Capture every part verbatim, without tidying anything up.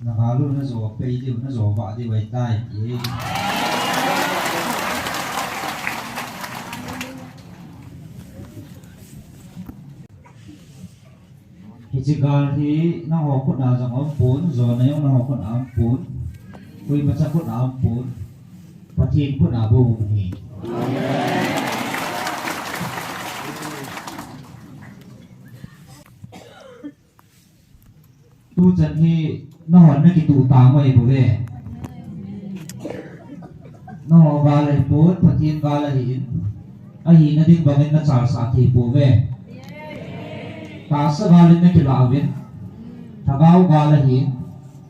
Nangho lu najo pei diu, najo vah diu ahitai, ti. Hiche gal hi nangho khut a jong aumpon, jona jong nangho khut a aumpon, koimacha khut a aumpon, Pathen khut a bou ahi. Tuchan hi nangho nakituh tang u ahi bou ve. Nangho gal ahipon, Pathen gal ahin, ahina ding bangin nachalsah thei pouve. Tahsa galin nakilah uvin, lhagao gal ahin,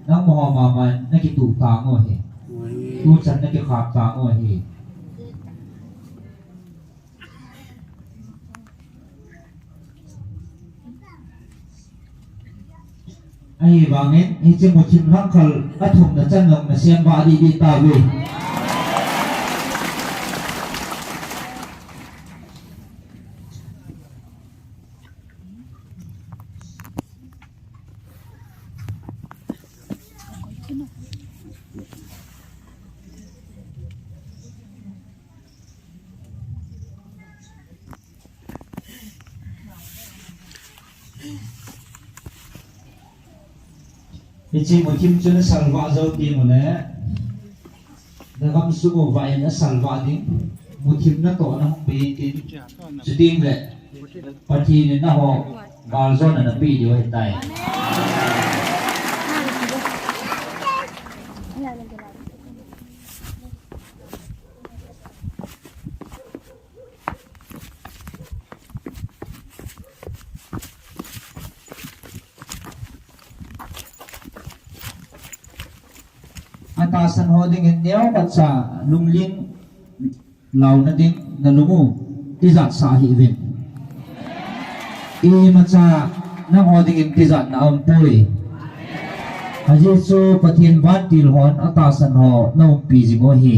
nangho mama in nakituh tang u ahi. Tuchan nakikhat tang u ahi. Ahivangin, hiche muthim lhangkhal athumna chan jong nasem vah didi tauve. Hiche muthim chu nasalvah jou teng uleh, nagamsung u vah in asalvah ding muthim natohna hung bei tin, chuteng leh Pathen in nangho galjona napeh diu ahitai. Atahsan ho dingin neokhat cha lungling launa ding nalung u tijat sah hih uvin. Imacha nangho dingin tijatna aumpoi. Ajeh chu Pathen vantil hon atahsan ho naumpi jing u ahi.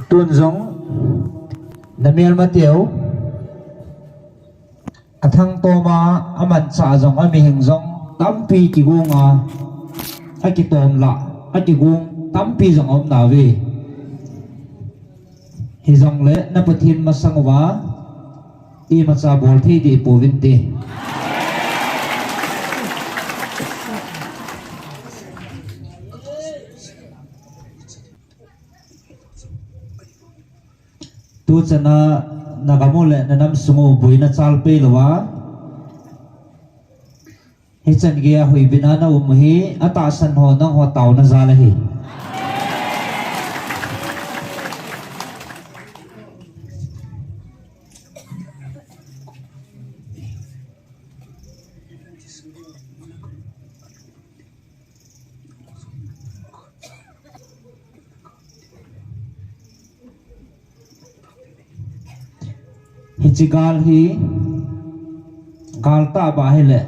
Tun jong namelmateu athangtom a, amanchah jong, amihing jong tampi kigong a, akitom lah, akigong tampi jong aum nauve. Hijongle na Pathen masang uva imacha bol thei deh pouvinte. Tuchana nagam u le nanam sung u boina chalpei louva, hichan geiya huhbitna naum u hi atahsan ho nangho taona jal ahi. Hiche gal hi, gal tahbeh ahile,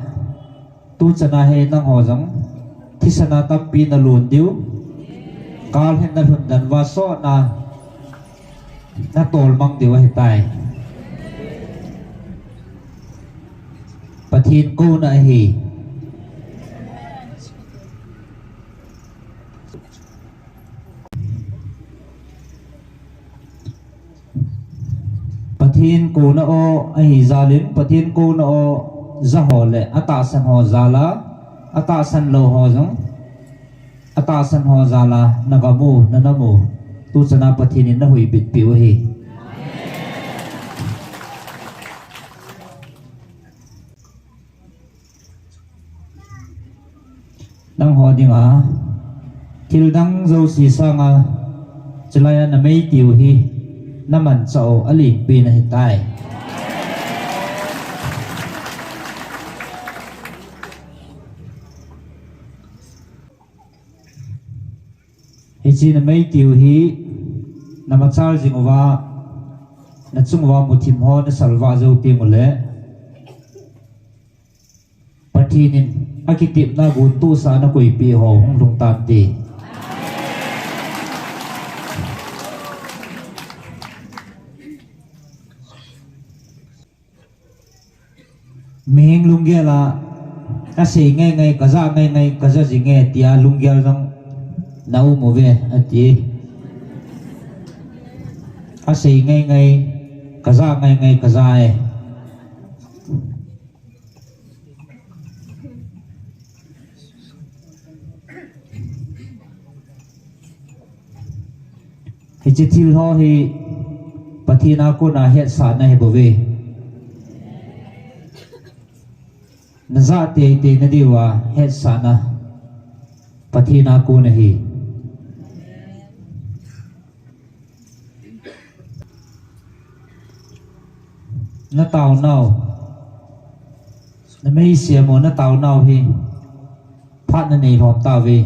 tuchana hi nangho jong thisana tampi nalon diu, gal hin nalhun dan uva sotna natolmang diu ahitai. Pathen kouna ahi. Pathen kouna o ahi jal in, Pathen kouna o ja ho le atahsan ho jal a, atahsan lou ho jong atahsan ho jal a nagam u, nanam u, tuchana Pathen in nahuhbitpeh u ahi. Nangho dinga thildang jouse sanga chulaiya namei tiu hi namanchah u alenpen ahitai. Hiche namei tiu hi namachal jing uva, nachung uva muthim ho nasalvah jou teng uleh, Pathen in akitepna gun tohsa nakoipeh ho hung lhung tante. la, asei ngai ngai, kaja ngai ngai, kaja jinge, tia lunggel jong na um uve, ati. Asei ngai ngai, kaja ngai ngai, kaja e. Hiche thil ho hi Pathen a kona hetsahna ahi bouve. Najah teitei nadiuva hetsahna Pathen a kon ahi. Nataonau, nameisem u nataonau hi phat nanei lhom tauve.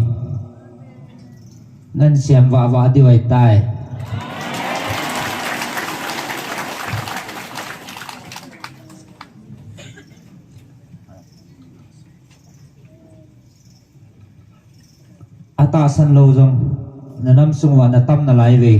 Nansem vahvah diu ahitai. Atahsan lou jong nanam sung uva natam nalai uve.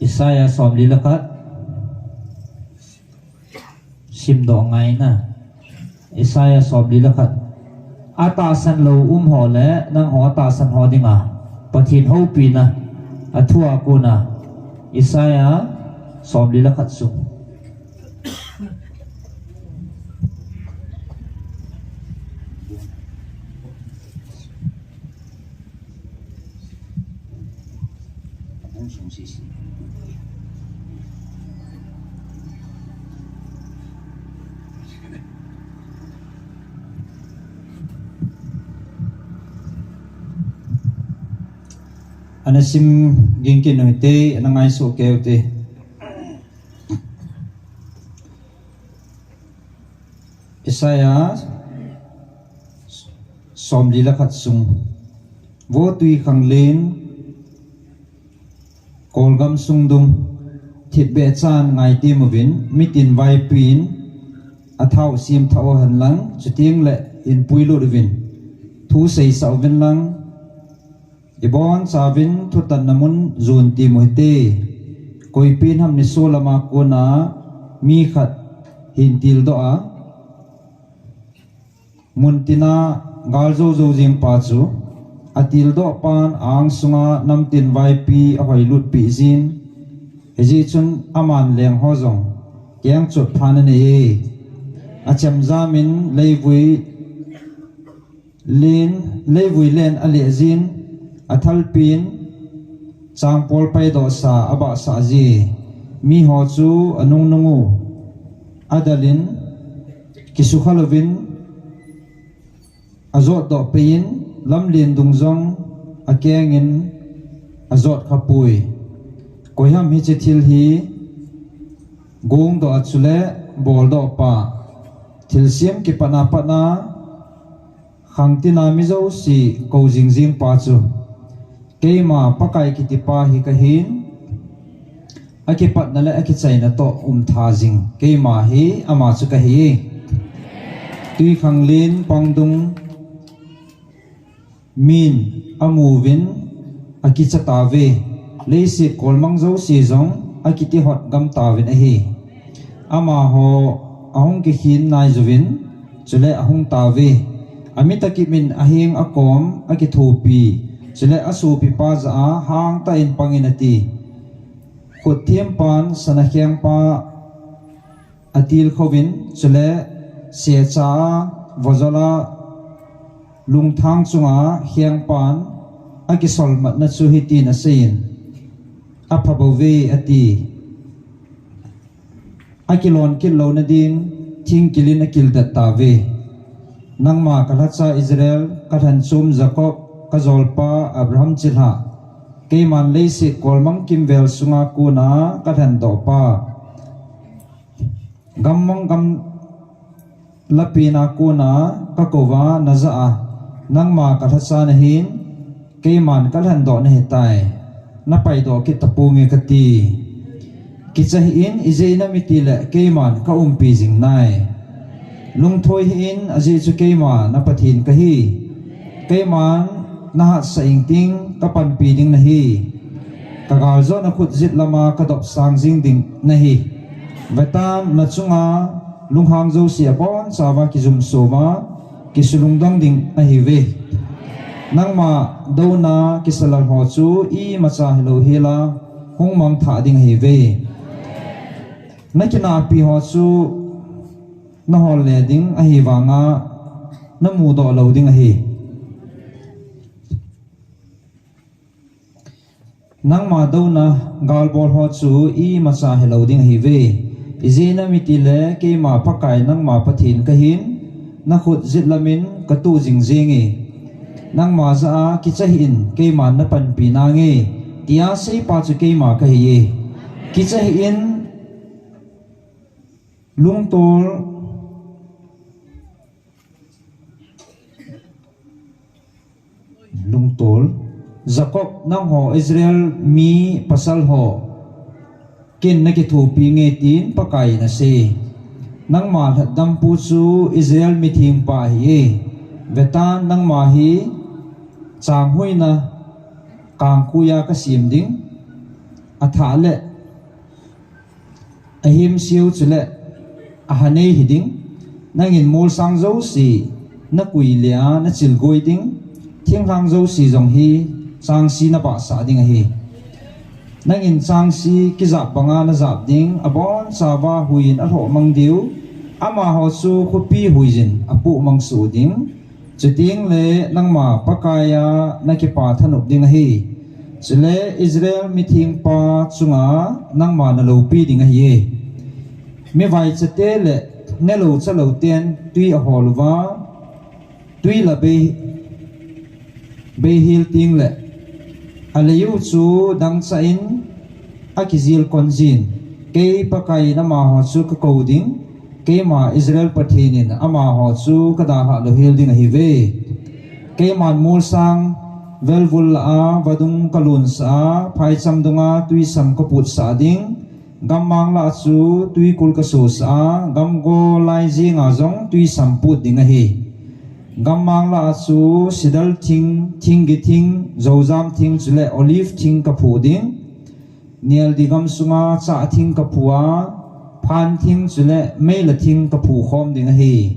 Isaiah somli le khat. Simdoh ngaina. Isaiah somli le khat. Atahsan lou um ho le nangho atahsan ho dinga Pathen houpina, athua kona Isaiah somli le khat sung. Ana sim ging kit u hite, ana ngaisuh kei u hite. Isaiah somli le khat sung. Vo twikhanglen, kolgam sungdung, thipbeh chan ngaithem uvin, mitin vaipin, athao semthah u hen lang, chuteng le inpuilut uvin, thu seisah uvin lang, ibonchauvin thutanna mun jon tem u hite. Koipen ham nisolam a kona mi khat hin tildoh a, muntina gal joujou jeng pa chu, atildoh pan angsunga namtin vaipi ahoilutpeh jin, hijeh chun aman leng ho jong kengchot pha anei e. Achemjam in leivui len, leivui len aleh jin, athalpin changpol paidohsa abahsah ji. Miho chu anungnung u, adalin, kisukhal uvin, ajotdoh pei in, lamlen dung jong akeng in ajot khapoi. Koiham hiche thil hi gongdoh a chule boldoh pa, thilsem kipatna patna, khangtina mi jouse kou jingjing pa chu, keima Pakai kitipa hi kahin, akipatna le akichaina toh umtha jing keima hi ama chu kahi. Twikhanglen pangdung min amuvin akicha tauve, leiset kolmang jouse jong akitihot gam tauvin ahi. Amaho ahung kikhin nai jouvin, chule ahung tauve. Amit akip in aheng akom akithopi, chule asopipa jah a hangtah in pangin ati. Khut thempan sana khengpa atilkhouvin, chule secha a vojol a lungthang chunga khengpan akisolmatna chu hitin aseiyin, Aphabouve, ati. Akilon kit louna din thingkil in akildet tauve. Nangma kalhacha Israel, kalhenchom Jacob, kajolpa Abraham chilhah, keiman leiset kolmang kimvel sunga kona kalhendohpa, gammang gamlapen a kona kakouva najah a, nangma kalhacha nahin, keiman kalhendoh nahitai, napaidoh kit taponge kati. Kicha hih in, ijeh inem itile keiman kaumpi jing nai. Lungthoi hih in, ajeh chu keima na Pathen kahi. Keiman nahatsah ingting, kapanpi ding nahi. Kagal joh nakhut jet lama kadopsang jing ding nahi. Vetan, nachunga lunghang jouse abonchauva kijumsoma, kisulungdong ding nahiuve. Nangma douna kisalal ho chu imacha hilou hela hung mangthah ding ahiuve. Nakinahpi ho chu nahol le ding ahivanga namudoh lou ding ahi. Nangma douna galbol ho chu imacha hilou ding ahiuve. Ijeh inem itile keima Pakai nangma Pathen kahin, nakhut jet lamin katuh jingjinge. Nangma jah a kicha hih in, keiman napanpi nange, tia seipa chu keima kahiye. Kicha hih in, lungtol, lungtol, Jacob, nangho Israel mi pasal ho, ken nakithopi nge, tin Pakaiyin asei. Nangma lhatdampu chu Israel mithengpa ahiye. Vetan, nangma hi changhuina kangkhuiya kasem ding, athah le ahemseu chule ahanei hiding. Nangin molsang jouse nakui le a nachilgoi ding, thinglhang jouse jong hi changse nabahsah ding ahi. Nangin changse kijap banga najap ding, abonchauva huiyin alhohmang diu, amaho chu khopi huiyin apohmang soh ding. Chutengle nangma Pakaiya nakipa thanop ding ahi. Chule Israel mithengpa chunga nangma naloupi ding ahiye. Mivaichate le nelou chalouten twi ahol uva, twi la bei, beihel tengle aleiyu chu dangchah in akijel konjin, kei Pakaiyin amaho chu kakou ding, keima Israel Pathenin amaho chu kadalhah louhel ding ahiuve. Keiman molsang velvul lah a vadung kalonsah a, phaicham dunga twisam kaputsah ding, gammang lah a chu twikul kasosah a, gamgo lai jenga jong twisam put ding ahi. Gammang lah a chu sidal thing, thinggi thing, joujam thing chule olive thing kaphu ding. Neldi gamsunga chah thing kaphu a, phan thing chule meila thing kaphu khom ding ahi.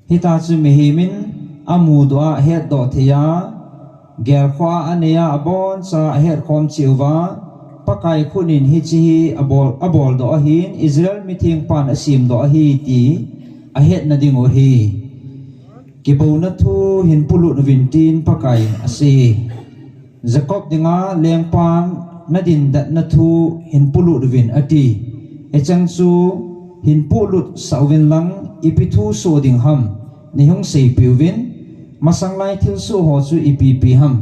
Hita chu mihemin amudoh a ahetdoh theiya, gelkhoh a aneiya aboncha ahetkhom cheh uva, Pakai khutnin hiche hi abol, aboldoh ahin, Israel mithengpan asemdoh ahi ti ahetna dingu ahi. Kibouna thu hin polut uvin, tin Pakaiyin asei. Jacob dinga lengpan nadindatna thu hin polut uvin ati. Hicheng chu hin polutsah uvin lang, ipi thu soh ding ham neihung seipeh uvin. Masanglai thilsoh ho chu ipi ipi ham,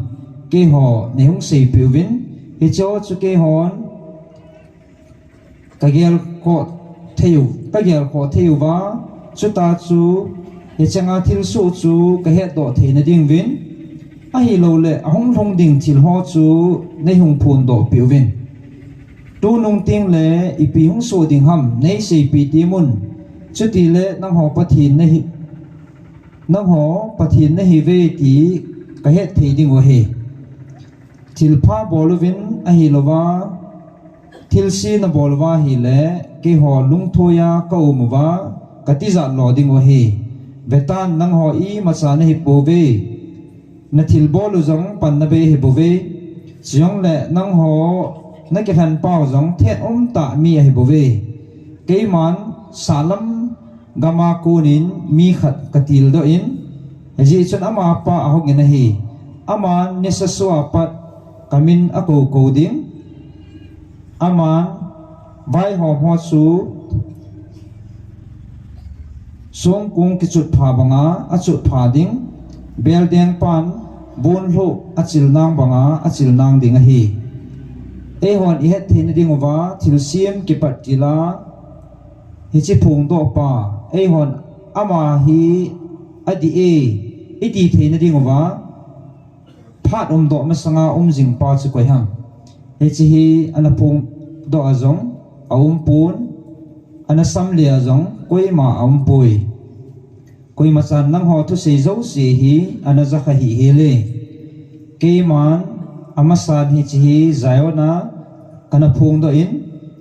keiho neihung seipeh uvin. Hicheho chu keihon kagelkhoh theiyu, kagelkhoh theiyuva, chuta chu hichenga thilsoh chu kahetdoh theina dinguvin, ahiloule ahung lhung ding thilho chu neihung phondohpeh uvin. Tunung tengle ipi hung soh ding ham neiseipeh temun, chutile nangho Pathen nahi, nangho Pathen nahiuve ti kahet thei dingu ahi. Thilpha bol uvin ahilouva, thilse nabol uva ahile, keiho lungthoiya kaum uva, katijat lo dingu ahi. Vetan, nangho imacha nahipouve. Nathilbol u jong panna bei ahibouve. Chujongle nangho nakilhenpau jong thet umtah mi ahibouve. Keiman sahlam gama konin mi khat katildoh in, hijeh chun amapa ahungin ahi. Aman nisasoa pat kamin akoukou ding. Aman vaihomho chu songkong kichotpha banga achotpha ding, beldengpan bonlhoh achilnang banga achilnang ding ahi. Eihon ihet theina dinguva thilsem kipat tila, hiche phongdohpa, eihon ama hi adih e, iti theina dinguva phat umdoh masanga um jingpa chu koi ham? Hiche hi ana phongdoh a jong aumpon. ana sam le a jong koima aumpoi. Koimachan nangho thusei jouse hi ana jakha hih hel e. Keiman amasan hiche hi Zion a kana phongdoh in,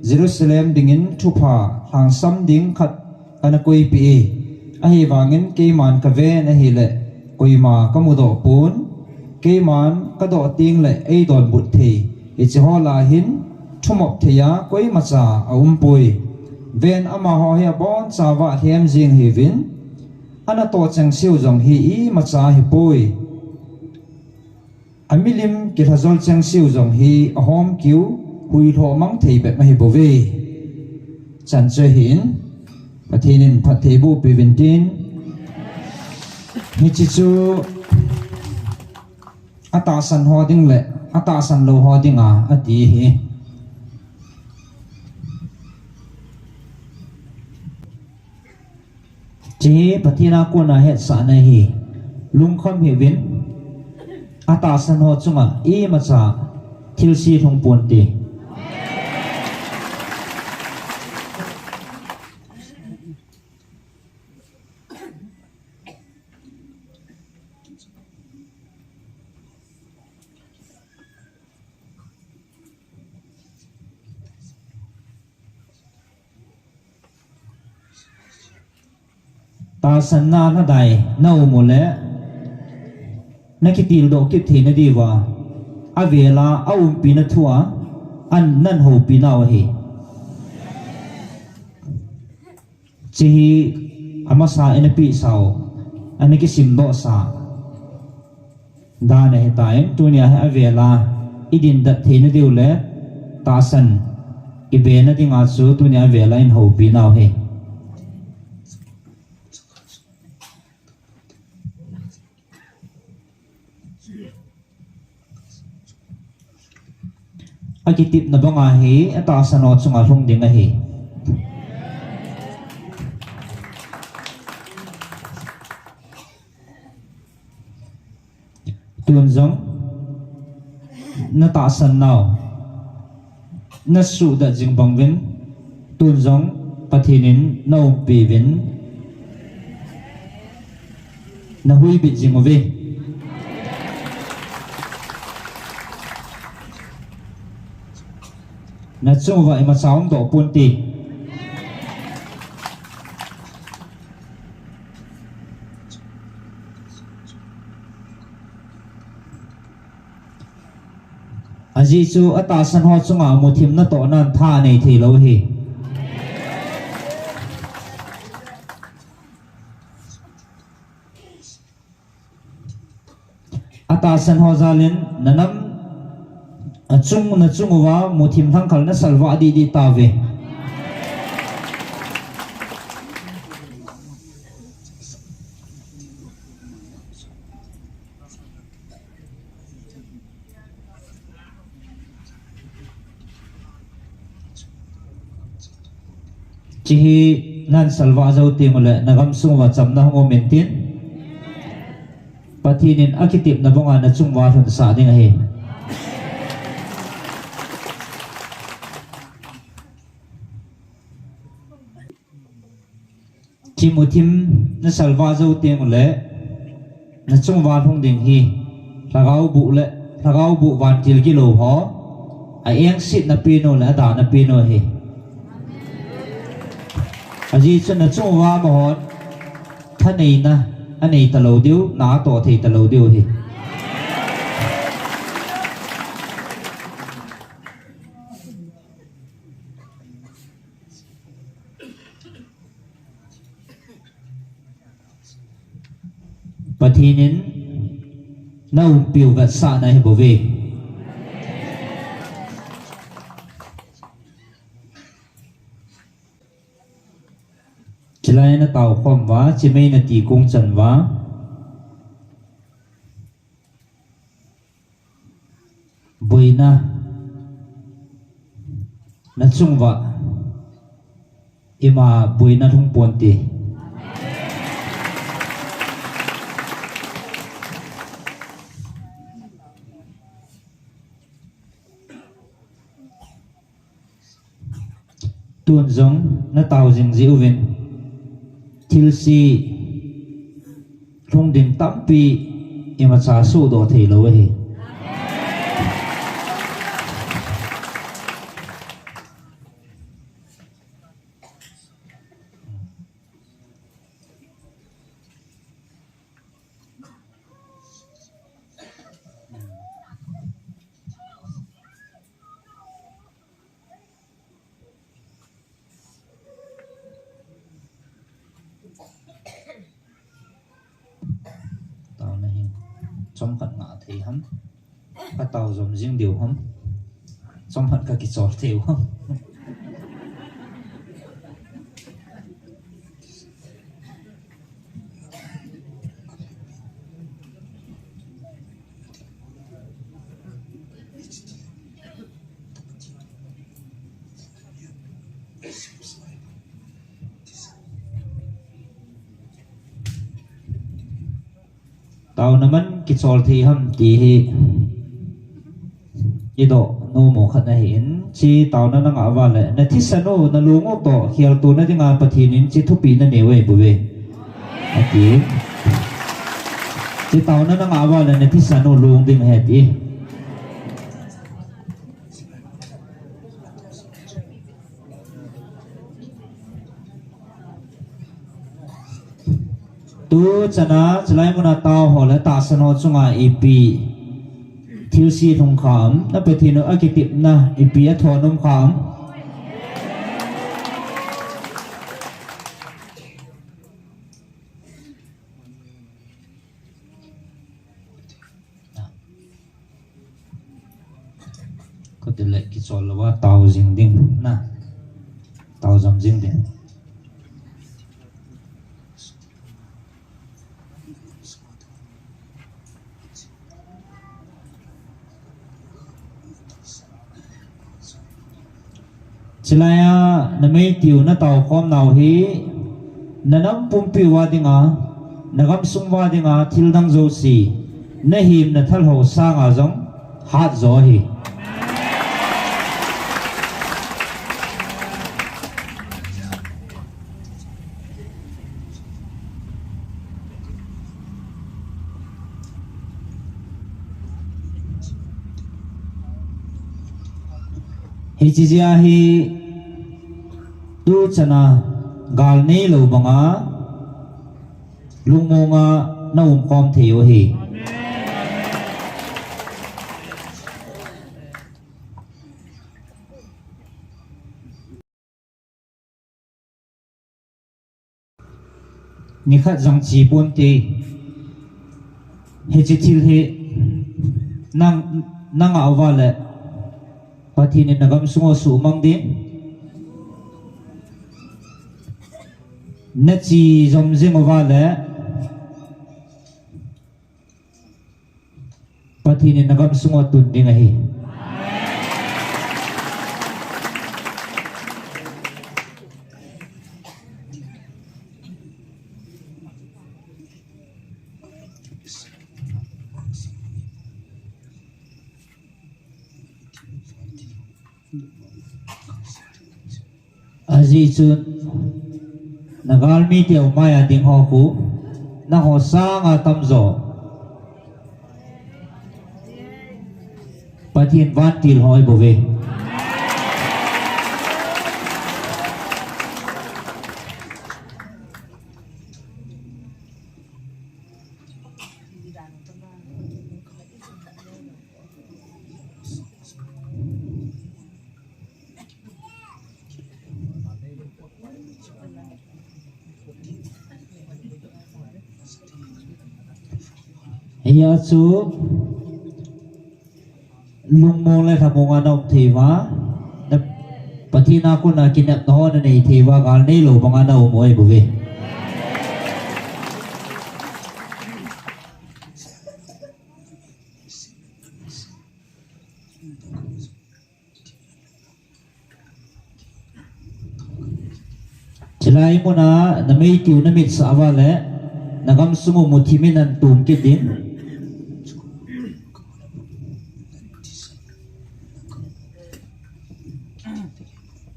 Jerusalem dingin thupha lhangsam ding khat kana koipeh e. Ahivangin keiman kaven ahile, koima kamudoh pon, keiman kadoh tengle eidonbut thei, hiche ho lah a hin thumop thei a koimacha aumpoi. Ven, amaho hi abonchauva alhem jeng ahiuvin, anatoh chengseu jong hi imacha ahipoi. Amilim kilhajol chengseu jong hi ahomkiu, huilhoh mang thei bep ahibouve. Chan chu ahin, Pathen in phatthei boh peh uvin tin, hiche chu atahsan ho ding le atahsan lou ho dinga ati ahi. Hiche hi Pathen a kona hetsahna ahi. Lungkham hih uvin, atahsan ho chunga imacha thilse lhung ponte. Tahsanna nadai na um uleh, nakitildoh kit theina diuva, avela aumpina thua ana houpi nau ahi. Hiche hi amasa in apehsau, ana kisimdohsa dan ahitan, tunia hi avela idindat theina diu le tahsan ibena dinga chu tunia avela eihoupi nau ahi. Akitepna banga hi atahsan ho chunga lhung ding ahi. Tun jong natahsan nau nasuhdat jing bang uvin, tun jong Pathen in naumpi uvin, nahuhbit jing uve. Nachung uva imacha umdoh ponte. Ajeh chu atahsan ho chunga muthim natohnan tha anei thei lou ahi. Atahsan ho jalin nanam achung, nachung uva muthim lhangkhal nasalvah didi tauve. Hiche hi nasalvah jou teng uleh nagamsung uva chamna hung um intin, Pathen in akitepna banga nachung uva lhunsah ding ahi. Hiche muthim nasalvah jou teng uleh nachung uva lhung ding hi lhagao boh le lhagao boh vantil gilou ho a engsetna pen u le adana pen u ahi. Ajeh chu nachung uva amahon thaneina anei talou diu, na atoh thei talou diu ahi. Pathen in naumpiu vetsahna ahibouve. Chulai natao khom uva, chimei nati kong chan uva, boina nachung uva ima boina lhung ponte. Tun jong na tao jing jeh uvin, thilse lhung ding tampi imacha sohdoh thei lou ahi. Taona hi chomkhat ngah thei ham? Ka tao jom jing diu ham? Chomkhat ka kichol thei u ham? Taona man kichol thei ham ti hi idoh nom u khat ahin, hiche taona na ngah uva le na thisan u, na long u toh kheltohna dinga Pathen in hiche thupeh na neiyu ahi bouve. Ati. Hiche taona na ngah uva le na thisan u long ding ahi ati. Tu chana, chulai muna tao ho le tahsan ho chunga ipi thilse lhung kham, na Pathen u akitepna ipi athon um kham? Kati le kichol louva tao jing ding na. Tao jom jing ding. Chulai a na mei tiu na tao khom nau hi, na nam pumpi uva dinga, na gamsung uva dinga thil dang jouse, na himna thal ho sanga jong hat jo ahi. Hiche jeh a hi tu chana gal neilou banga lungmonga na um khom thei u ahi. Nikhat jong che ponte, hiche thil hi nang, na ngah uva le Pathen in na gamsung u suhmang ding, na che jom jing uva le Pathen in na gamsung u tun ding ahi. Ajeh chu na galmi teu maiya ding ho khu nangho sanga tamjo Pathen vantil ho ahi bouve. Hijeh chun lungmong le lhamong a na um thei uva, na Pathen a kona kinepna ho na nei thei uva, gal neilou banga na um u ahi bouve. Chulai muna na meitiu na mitsah uva le na gamsung u muthim in na tum kit ding.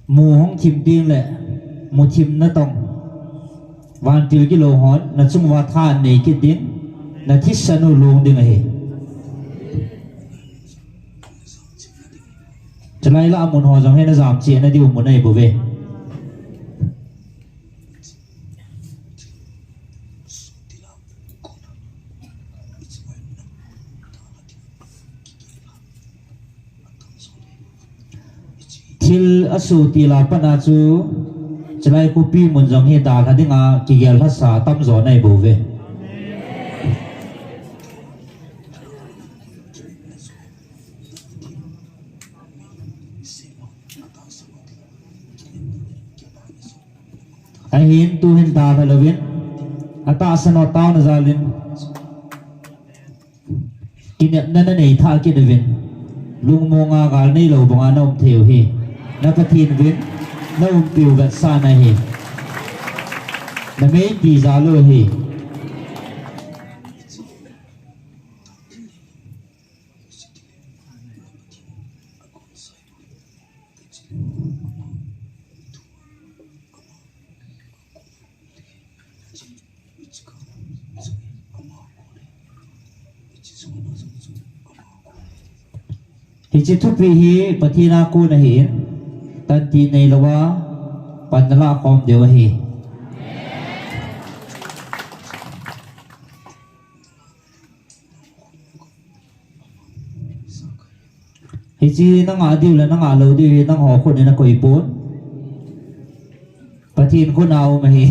Mu hung thim ding le, mu thim natong. Vantil gilou hon, nachung uva tha nei kit ding, nathisan u lung ding ahi. Chulai lah a mun ho jong hi najam cheh nadiu mun ahi bouve. Thil asoh til a pat a chu, chulai khopi mun jong hi dalha dinga kigel lhasa tamjo ahi bouve. Ahin tuhin dalha louvin, atahsan ho taona jalin, kinepna nanei tha kit uvin, lungmonga gal neilou banga naum thei u hi, na Pathen uvin naumpiu vetsahna ahi, namei tijat u ahi. Hiche thupeh hi Pathen a kon ahin, tanti neilouva, pan nalah khom diu ahi. Hiche nangah diu le nangah lou diu hi nangho khut in akoi pon. Pathen khut a um ahi.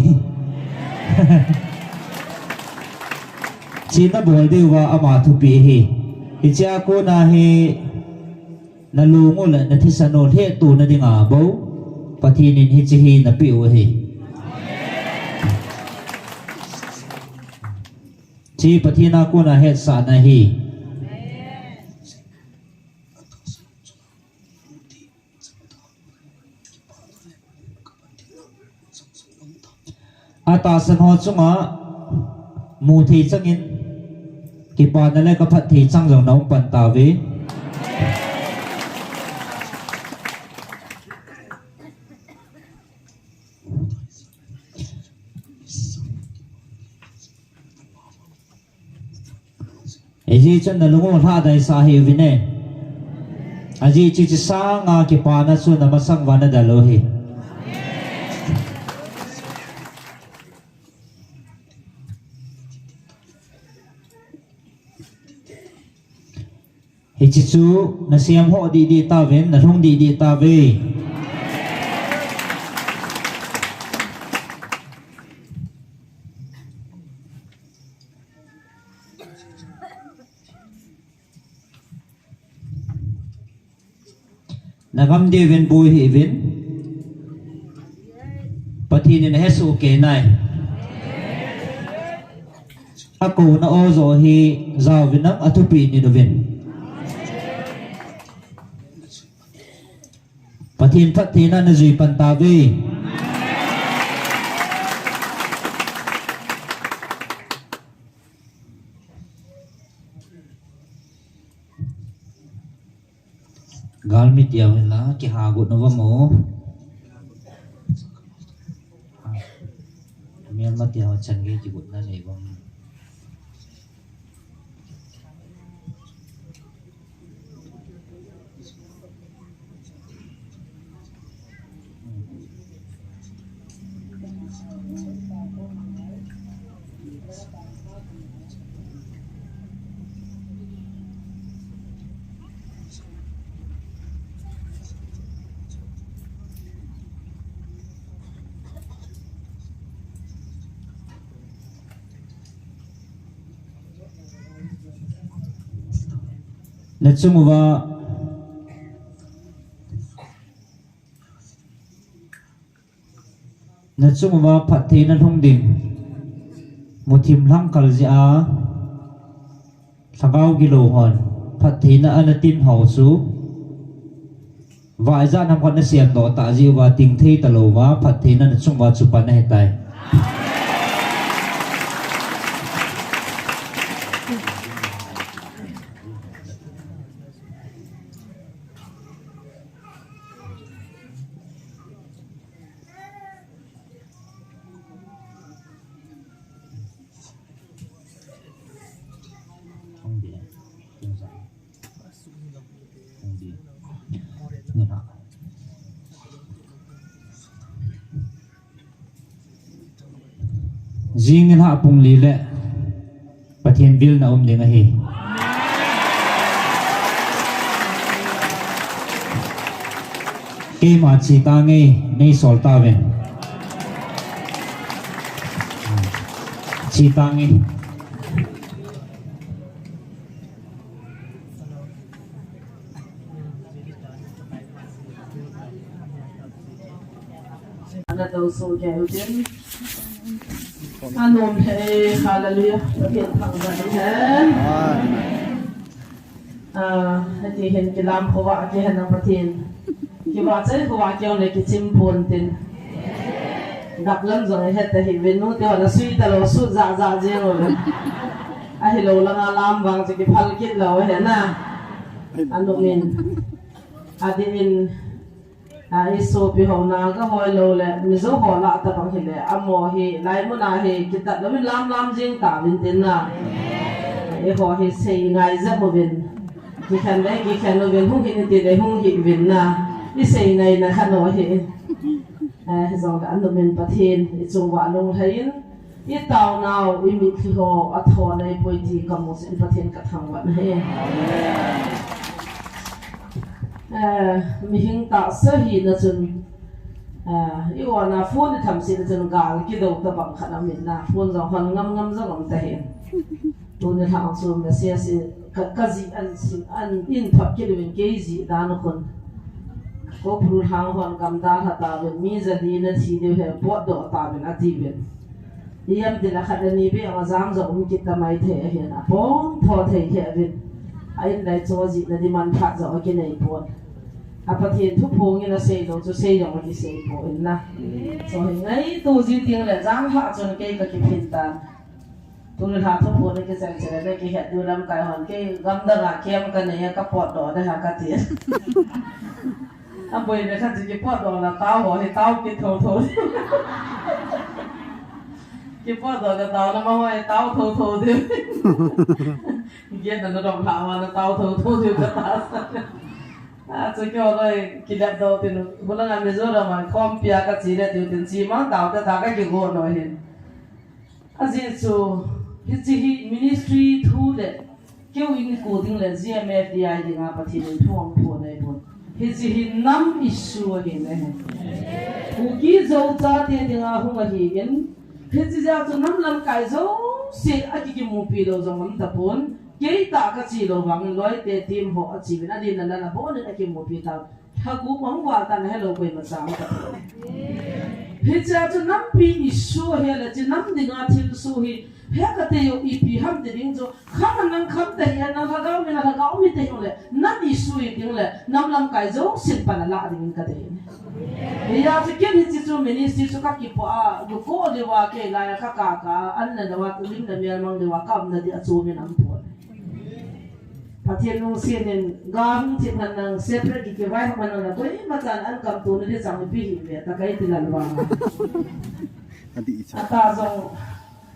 Hiche nabol diuva ama thupeh ahi. Hichea kona hi nalung u le nathisan u lhehtohna dinga bou Pathen in hiche hi napeh u ahi. Hiche Pathen a kona hetsahna ahi. Atahsan ho chunga muthei changin kipana le kaphatthei chang jong naum pan tauve. Hijeh chun nalung u lhadaisah hih uvin e. Ajeh chu hiche sanga kipana chu namasang uva nadel u ahi. Hiche chu nasem hoh dehdeh tauvin, nalhung dehdeh tauve. Nagam diuvin boi hih uvin. Pathen in ahesoh kei nai. Akouna aw joh hi jaovin lang athupeh nit uvin. Pathen phattheina najui pan tauve. Galmi tia hila kiha got na vamo. Melma tia ho chan gei kigotna nei vang. Nachung uva, nachung uva phattheina lhung ding, muthim lhangkal jeh a, lhagao gilou hon phattheina ana tin ho chu, vah ijat ham khat nasem doh tah jeh uva, tingthei talou uva, phattheina nachung uva chu pan ahitai. Jing nilhah pung li le Pathen vilna um ding ahi. Keima chi tange, nei sol tauvin. Chi tange. Ana to so ke utin. Anom he, hallelujah. Pathen thangvah hen. Ah, hiti hin kilam khovah kihen a Pathen. Kivahchoi khovah kihong le kichim pon tin. Gap lam jong ihet ta hih uvin, nute ho la sui talou, sut jah jah jeng uvin. Ahilou langa lam vang chu kiphal kit lou ahi na. Anom in. Adih in, a, isopi ho na gahoi lou le, Mizo ho lah tabang hile, amaho hi, lai mun a hi, kitat louvin lam lam jing tauvin tin na. Eiho hi sei ngai jep uvin. Kikhen le, kikhen uvin, hung hih in ti le, hung hih uvin na. Isei ngaina khat ahi. Eh, hijongle anom in Pathen, ichung uva lunglhai in, itaonau, imitlhi ho, athoh naipoi ti kamu jeh in Pathen kathangvah e. Eh, mihing tahsa hina chun, eh, i-on a phone ithamset na chun gal kidou tabang khat aum in na, phone jong hon ngam ngam jong aum tahih in. Tuni lhang chu message ka, kajih an sim, an in thot kit uvin kei jih dan khun. Ko pru lhang hon gam dalha tauvin, mi jali nathi diu ahi, potdoh tauvin atiuvin. Ijemtia khat le ni beh a jam jong um kit ta maithei ahin, apom tho thei thei uvin. A in lai cho jihna demand phat jong akinei pon. A Pathen thuphong in asei lou chu sei jong akisei poi na. Chu hi ngaito ji teng le janhi chun kei kakiphin tan. Tuni lha thuphon na kichen chen le kihet diu lamkai hon kei gamdang a kem kanei a kapotdoh ding ahi kati. Aboi le khat chu kipotdoh le tao ho hi tao kit tho tho. Kipotdoh le tao na ma ho hi tao tho tho diu. Gei na na dong lha ma na tao tho tho diu kata sa. A chu kio loi kilep doh tin. Bulanga Mizoram a khompi a kache le tiu tin chi mang tao te ta kakigo noi hin. Ajeh chu, hiche hi ministry thu le, keu in ko ding le G M F D I dinga Pathen in thu ahung phon ahi pon. Hiche hi nam issue ahi ne. Kuki Zo chate dinga hung ahin, hiche jeh a chu nam lamkai jouse akikimupi lou jong um tapon, kei tah kache lou vangin loite team ho ache uvin, adin a lana bonin akimupi tau. Lhagup ahung val tan ahelou koima cha um tapon. Hichea chu nampi issue ahi le, hiche nam dinga thilsoh hi, he kati u ipi ham ti ding chu, kham a nang kham tahih a, nang lhagao mi, nang lhagao mi tahih u le, nam issue hi ding le, nam lamkai jousen pan alah dingin kati ahi. Hijeh a chu ken hiche chu ministry chu kakipah a, luko diuva kei laiya kakaka, an na diuva, tulim na mel mang diuva, kaum na dia chu min aum pon. Pathen lungset in, ga hung thip man nang, separate ki kivai hop man nang le, koima chan an kamtona di chang ipi hi ve, ta kai ti lal vang. Adih cha. Ata jong,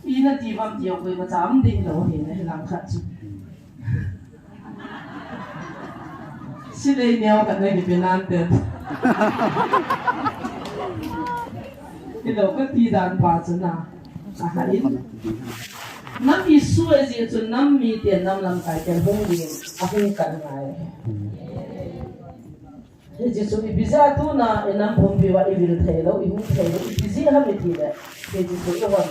ina ti vam ti jong koima cha um ding lou hi na hi lang khat chu. Silei neo khat na kipe nan te. Hilou kati dan pa chu na. Aha in. Nam issue ahi jeh chun nam miten nam lamkai ten hung ding, ahung kal ngai. Hiche chu ipi jeh a tuna inam pumpi uva ivil thei lou, ihung thei lou, ipi jeh ham iti le. Hiche chu ihon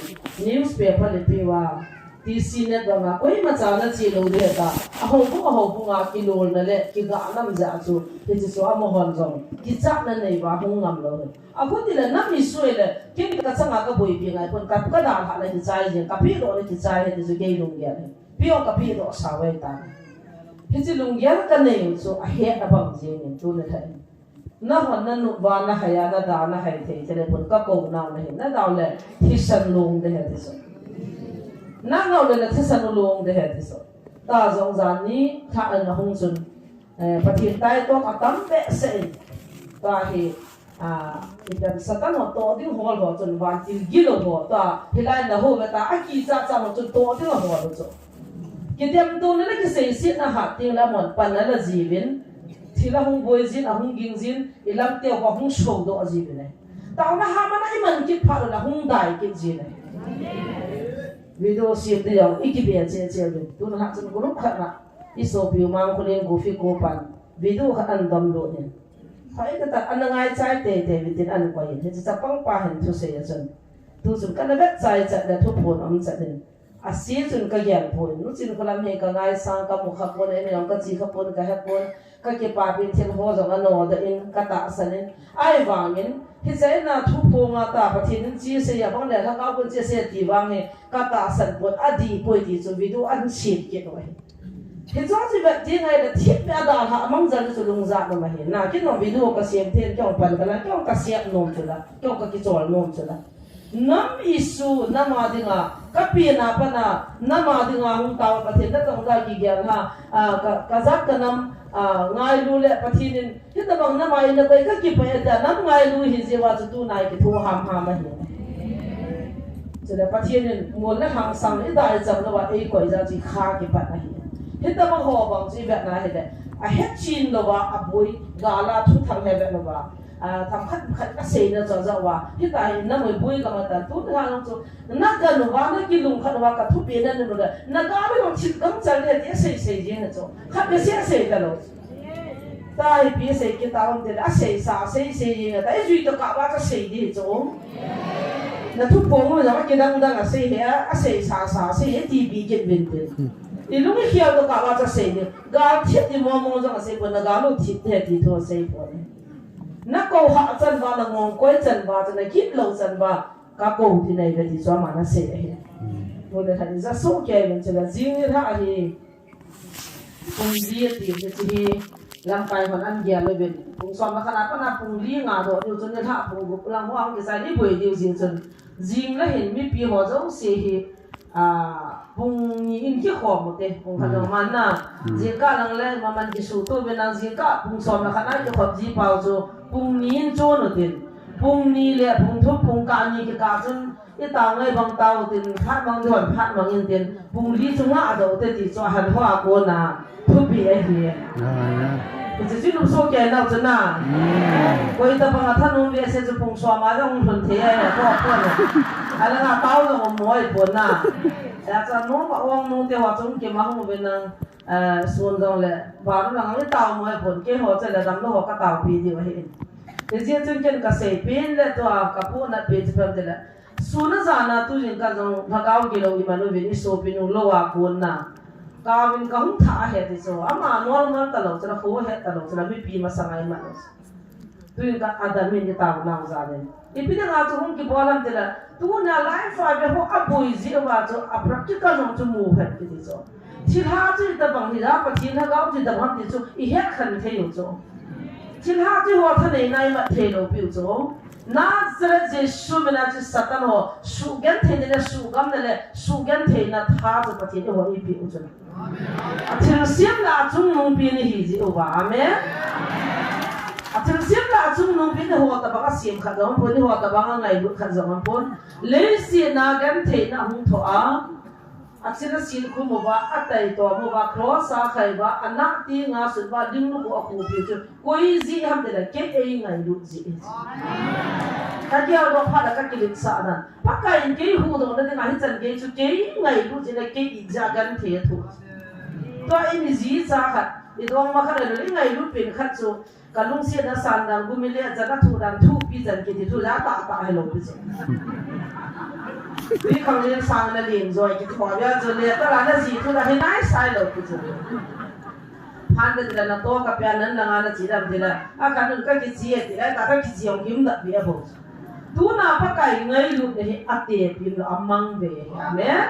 newspaper le pi uva, T C net uva, koima cha nache lou ding ta. Ahoubung, ahoubung a kilolna le, kiga nam jeh a chu. Hiche chu amahon jong kichatna nei uva hung ngam lou. Akhut tile nam issue le, ken kachanga kaboipi ngai pon, ka, kadalhah le kichai jeng, kapehdoh le kichai ahi ti chu kei lunggel ahi. Peh o kapehdoh sao ahi tan. Hiche lunggel kanei u chu ahet abang jeng in tuni lhah in. Nahon nanop uva nahai a, nada nahai thei thei le pon kakou nau nahi, nadau le thisan long ding ahi ti chu. Nanop le nathisan u long ding ahi ti chu. Ta jong jan ni thah in ahung chun. Eh, Pathen taitoh atam behseh in. Tua hi, ah, ipi ham Satan ho toh ding hol ho chun vantil gilou ho tua, hilai na ho ve ta, akicha cha ho chun toh ding a hol ho chu. Kidemtona le kiseisetna hat teng le amahon pan ala jiuvin. Thil ahung boi jin, ahung ging jin, ilamteu ahung sodoh ji uvin ahi. Taona ha mana iman kit phat ula hung dai kit jin ahi. Video sem ding jong ikibe cheh cheh uvin. Tun ha chun group khat na isopiu Mangkholin Gufi Kopan video khat ana download in. Hoi kata ana ngaichai teitei uvin tin ana koi in. Hiche chapang pa hin thusei a chun. Tu chun kana vet chai chat le thuphon um chat in. Ase chun kagel pon, nu Chinkholam hi kangaisang, kamu khapon, eimi jong kache khapon, kahe pon, kakipapin thil ho jong anodoh in, katahsan in, ahivangin, hiche a thuphong a ta Pathen in chesei a bang le lhagao bun chesei ti vang hi, katahsan pon, adih poi ti chu video ana sem kit u ahi. Hiche chu vet ding ahile thip le adalhah mang jal chu lungjat nom ahi. Na, kei jong video kasem thei in, kei jong pan kala, kei jong kasem nom chu la, kei jong kakichol nom chu la. Nam Isu, nam a dinga, kapen a pat a, nam a dinga hung tao Pathen, natong ga kigel ha, a, ka, kajat kanam, a, ngailu le Pathen in, hitabang nam a in nakoi kakipah e tia, nam ngailu hi jeh uva chu tuna ikitho hamham ahi. Chule Pathen in ngol le lhangsang idai cham louva eikoi jeh a chu ikha kipat ahi. Hitabang ho bang chu ivet na hile, ahetchen louva, aboi, gal a thuthang he vet louva. A, themkhat khat kaseina chu ajah uva, hitia hi namoi boi gam atan, tun ha jong chu, nagan uva, nakilungkhat uva, kathupeh nanun u le, naga le jong thip gam chal le, ti asei sei jeng chu, khat le sei asei talou. Tua hi ipi asei kit tam tile, asei sa, asei sei jeng ta, ijui tokah uva chu asei ding chu. Nathuphong u jong akidang dang asei hi, asei sa sa, asei hi, ti bi kit uvin tin. Ilung ikhel tokah uva chu asei ding. Gal thip ti mong mong jong asei pon, nagal u thip te ti thu asei pon. Nakou hah chan uva, nangong koi chan uva chu, nagit lou chan uva, kakou ding nahi ve ti chu aman asei ahi. Tule lha ni ja soh kei uvin chule, jing nilhah ahi. Pung li ati hiche hi, lamkai hon ana gel uvin. Pung som le khat a pat a pung li nga doh diu chun nilhah pung gup lang ho a hung kisai ni boi diu jeh chun. Jing le hin mipi ho jouse hi, A, pung ni in kikhom u te, pung khat jong man na. Jingkah lang le, maman kisuto uvin lang jingkah, pung som le khat na kikhom ji pau chu, pung ni in chon u tin. Pung ni le, pung thum, pung kah ni kikah chun, itao ngai bang tao u tin, phat mang don, phat mang in tin, pung li chu nga doh u te ti chu, ahan ho a kona. Thupi ahi. Ah, ya. Hiche chu nopso kei nau chu na. Hmm. Koi tabang a thanom ve se chu pung som a jong lhun thei ahi, ko ko na. Alanga tao jong um moi pon na. Ya cha nu ma ong nu te ho chung kimang uvin lang, eh, sun jong le. Ba nu lang ang tao moi pon keiho che le damlou ho katao pi diu ahi. Hijeh chun ken kasei pen le tua kapu na pen chu pem te le. Sun a jan a tu jingkah jong lhagao gilou iman uvin isopinu lou a kona. Kauvin kahung thah ahi ti chu. Ama normal talou chu la, kho het talou chu la, mipi masanga iman u. Tu jingkah adam in itao nau jal in. Ipi dinga chu hung kibol ham ti le. Tuna life a ve ho aboi jeh uva chu a practical jong chu mu het kiti chu. Thilha chu itobang hi la, Pathen lhagao chu itobang ham ti chu ihet khen thei u chu. Thilha chu ho thaneina imat thei lou piu chu. Nazareth Jesu mina chu Satan ho, suhgentheina le, suhgamna le, suhgentheina tha chu Pathen in eiho eipeh u chu. A thilsem lah a chungnungpen ihi jeh uva. Amen. A thilsem lah a chungnungpen eiho tabang a sem khat jong aum pon, eiho tabang a ngailut khat jong aum pon. Leiset a gentheina hung thoh a. A chil a sin khum uva, a taitom uva, cross a khai uva, a nah teng a sut uva, ding lukhuh a khopiu chu, koi jeh ham ti le, kei ei ngailut jeh. Ka geldoh phat a ka kiletsah nan. Pakai in kei huhdoh na dinga hichan gei chu, kei ngailut jeh le, kei it jeh a genthei a thoh. Tua in i ji cha khat, i dongma khat le, i ngailut pen khat chu, Ka lungset na san dan, gumi le jan a thu dan, thupi jan kiti thu ja tahtah hilou pi chu. Twikhanglen sang na len joi kiti ho bia chu le, tala na ji thu dan hi nai sai lou pi chu. Phan te tila na to ka pia nan langa na chi dam tila. A ka nun ka kichi e tila, ta ka kichi ong kim da pi a bo. Tuna Pakai ngailutna hi atepin lou, amang ve hi. Amen.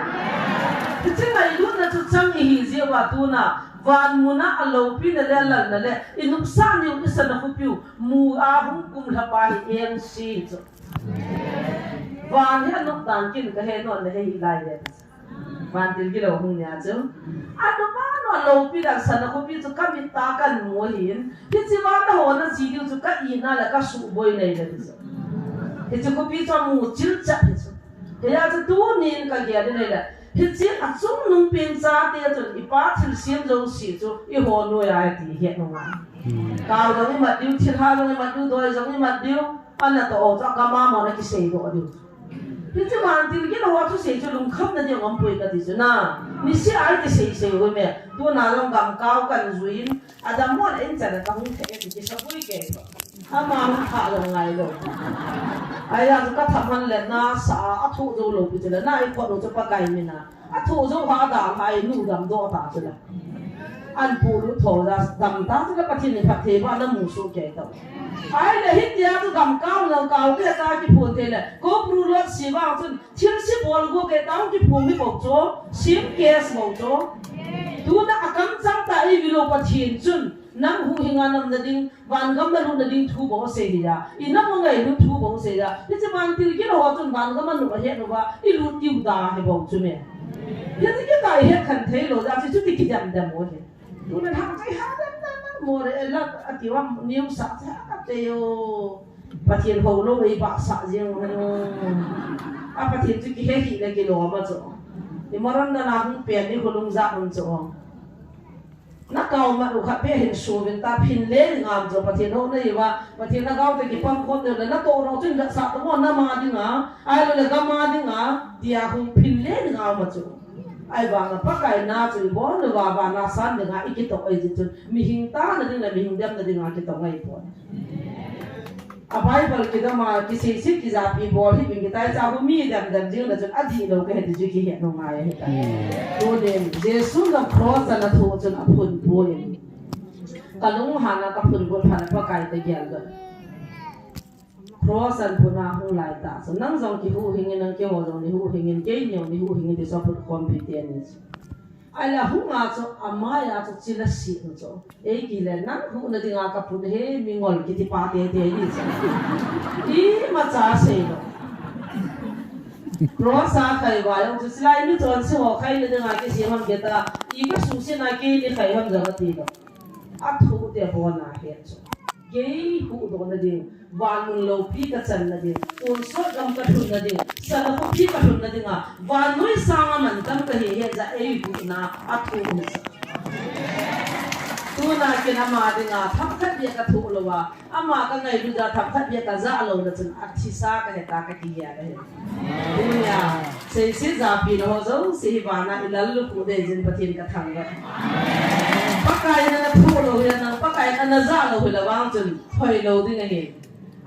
Hiche ngailutna chu chang ihi jeh uva tuna, van muna aloupina le alalna le, i nopsah niu i sana khopiu, mu a hung kum lhapa hi eng si chu. Van hi anop dan kin ka he non le he hi lai le. Vantil gilou hung nia chu. Anop a nop loupi dan sana khopi chu ka mit a kan mu ahin. Hiche vana hona ji diu chu ka ina le ka suhboi nei le chu. Hiche khopi chu amu chil chat hi chu. Hijeh a chu tunin ka gel in ahile. Hiche achungnung pen chate chun i pa thilsem jouse chu eiho noiya ahi ti het u ngai. Kau jong imat diu, thilha jong imat diu, doi jong imat diu, ana toh o chu agam a mo na kisei doh diu. Hiche vantil gilou a thusei chu lungkhamna ding aumpoi kati chu na. Niseh a kisei sei u me. Tuna jong gam kau kan jui in, adam mo na in chan a kahung thei e ti kisapui kei. Ama hung thah jong ngai lou. Ahia chu kathah man le nasa a, athoh jou lou pi chu le na, ikhot u chu Pakai mina. Athoh jou ha, adalha, inu damdoh ta chu le. An pu lu tho ja dam ta chu le, Pathen in phattheiboh a namu soh kei tau. Ahile hitia chu gam kau nang kau kei ta kiphon thei le. Ko pru lot si vang chun thilse bol go kei ta kiphon hi bou chu. Sim case bou chu. Tuna akamchang tah ivi lou Pathen chun nang huhhing a namna ding, vangam na lutna ding thu bou asei hi a. Inam angailut thu bou asei a. Hiche vantil gilou ho chun vangam a lut ahet uva, ilut diu da hi bou chu me. Hiche kita ihet khen thei lou jeh a chu ti kidem dem u hi. Tuna hang chai ha dem dem dem mo re la ati uva news a cha ka te yo. Pathen ho lou ei ba sa jeng u. A Pathen chu kihe hih le kilom a chu. I Maron na na hung pen ni khulung ja un chu. Na kau mat u khat beh hin suvin ta, phin le ngam chu Pathen ho na iva, Pathen na kau te kipang khom le, na toh nau chun vetsah ta mo nama dinga, ahilou le gam a dinga, tia hung phin le ngam a chu. Ahivanga Pakai na chu ibon uva, vana san dinga ikitoh ahi jeh chun, mihing tana ding le mihing demna dinga kitoh ngai poi. A Bible kidam a, kiseiset kijapi bol hih uvin kitai cha hu mi dem dem jing na chun adih lou kahi ti chu kihet nung ngai ahi ta. Hmm. Tunin, Jesu na cross a na thoh chun aphun poi. Ka lunghan a kaphun got phat a Pakai kagel doh. Cross a aphun a hung lai tah chu. Nang jong kihuhhing in, nang keiho jong nihuhhing in, keini jong nihuhhing in ti chu aphun khompi teni chu. Ahile ahung a chu, amai a chu chila si u chu. Ei kile nang huhna dinga kaphun hi mingol kiti pa tete hi chu. Imacha sei lou. Cross a khai uva jong chu chilai mi chonse ho khaina dinga kisem ham kiti a. I kasuse na keini khai ham jong ati lou. Athoh te bon ahet chu. Kei huhdohna ding. Van mun loupi kachanna ding, tonsot gam kalhunna ding, sana khopi kalhunna dinga, vannoi sanga mantam kahi hijeh a eihuhna athoh u chu. Tuna kin ama dinga themkhat beh kathoh louva, ama kangailut a themkhat beh kajah louna chun athisa kahi ta kakigel ahi. Tunia, seiset japi na ho jouse hi vana ilal lukhuh dei jin Pathen kathangvah. Pakai in ana thoh lou hile nang, Pakai in ana jah lou hile vang chun, hoi lou ding ahi.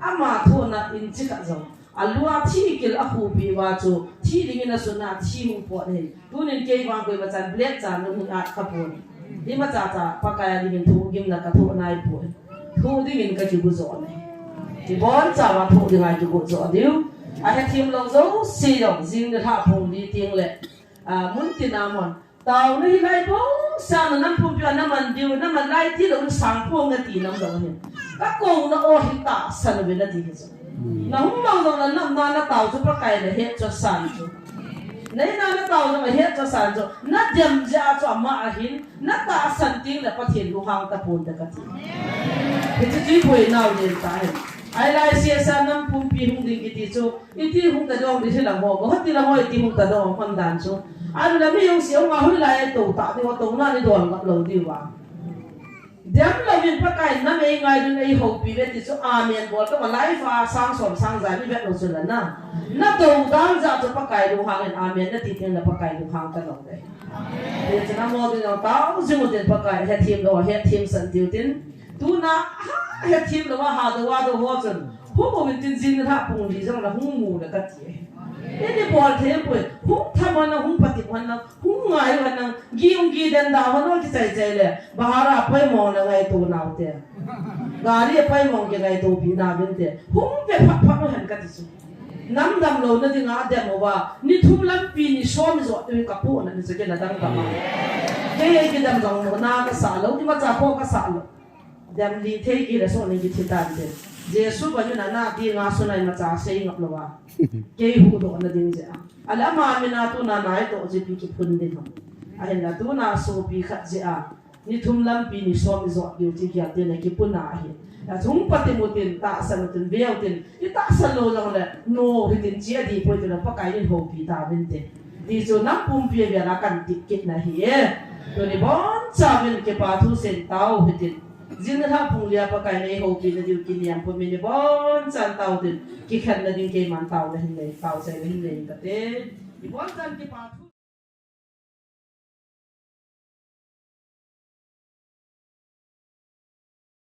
Ama thohna in chi khat jong. Alua thi kil akhuhpi uva chu, thi dingin asunna thi hung pot ahin. Tunin kei vang koima chan, blood chan nung hin at kapon. Imacha cha, Pakai a dingin thugimna kathoh naipoi. Thoh dingin kakigot jo ahi. Ibonchauva thoh dinga kigot jo diu. Ahethem lou jouse jong, jing nilhah pung li teng le. Ah, mun tina mon. Taona hilai bou, sang na nam pumpi a naman diu, naman lai tilou, sang pung ati nam dong hin. Kakouna o hi tahsan uvin ati hi chu. Nahung mang dong na nam na natao chu Pakai in ahet chu asan chu. Nei na natao jong ahet chu asan chu. Nadem jeh a chu ama ahin, natahsan teng le Pathen lunghang tapon te kati. Hichu chu iboinau len tah ahin. Ahilai sesa nam pumpi hung ding kiti chu. Iti hung tadong di hilang ho, bahati lang ho iti hung tadong hon dan chu. Anu la mi jong si hung a hoilai to ta di ho to na ni don ngap lou diu va. Dem louvin Pakai in nam ei ngai dun ei houpi ve ti chu amen bol to life a sang som sang ja ni vet lou chu la na. Nato dan ja chu Pakai lunghang in amen nati teng le Pakai lunghang talou ve. Ti chu namo ding jong tao jing u tin Pakai hethem lou, hethem san diu tin. Tuna, ha, hethem louva, ha dou, ha dou ho chun. Hung uvin tin jing nilhah pung li jong la hung mu le kati. Ini bol thei poi, hung tham hon lang, hung patim hon lang, hung ngai hon lang, gi hung gi den da hon lang kichai chai le, bahar a poimong le ngaito nau te. Gari a poimong kingaitopi nauvin te. Hung ve phat phat u hen kati chu. Nam damlouna dinga dem uva, ni thum lampi ni som jot u kapohna ni chu kei nadam kama. Kei kidam jong lou, na kasah lou, imacha kho kasah lou. Dem li thei kile soh nin kithi tante. Jesu bang in ana dinga sunai macha sei ngap louva. Kei huhdohna ding jeh a. Ahile ama mina tuna naito jipi kiphun ding ham. Ahinla tuna sopi khat jeh a. Ni thum lampi ni som ijot diu ti kial tin akipuna ahi. Athung patim utin, tahsan utin, ve utin. Itahsan lou jongle, no hitin chi adih poi tin Pakai in houpi tauvinte. Ti chu nam pumpi a vela kan tip kit na hi e. Tuni bonchauvin kipa thu seitau hitin. Jing nilhah phung lia Pakai in eihoupi nadiu kiniam pum in, ibon chan tao tin, kikhenna ding keiman tao le hin nei, tao sei le hin nei kate. Ibon chan kipa thu.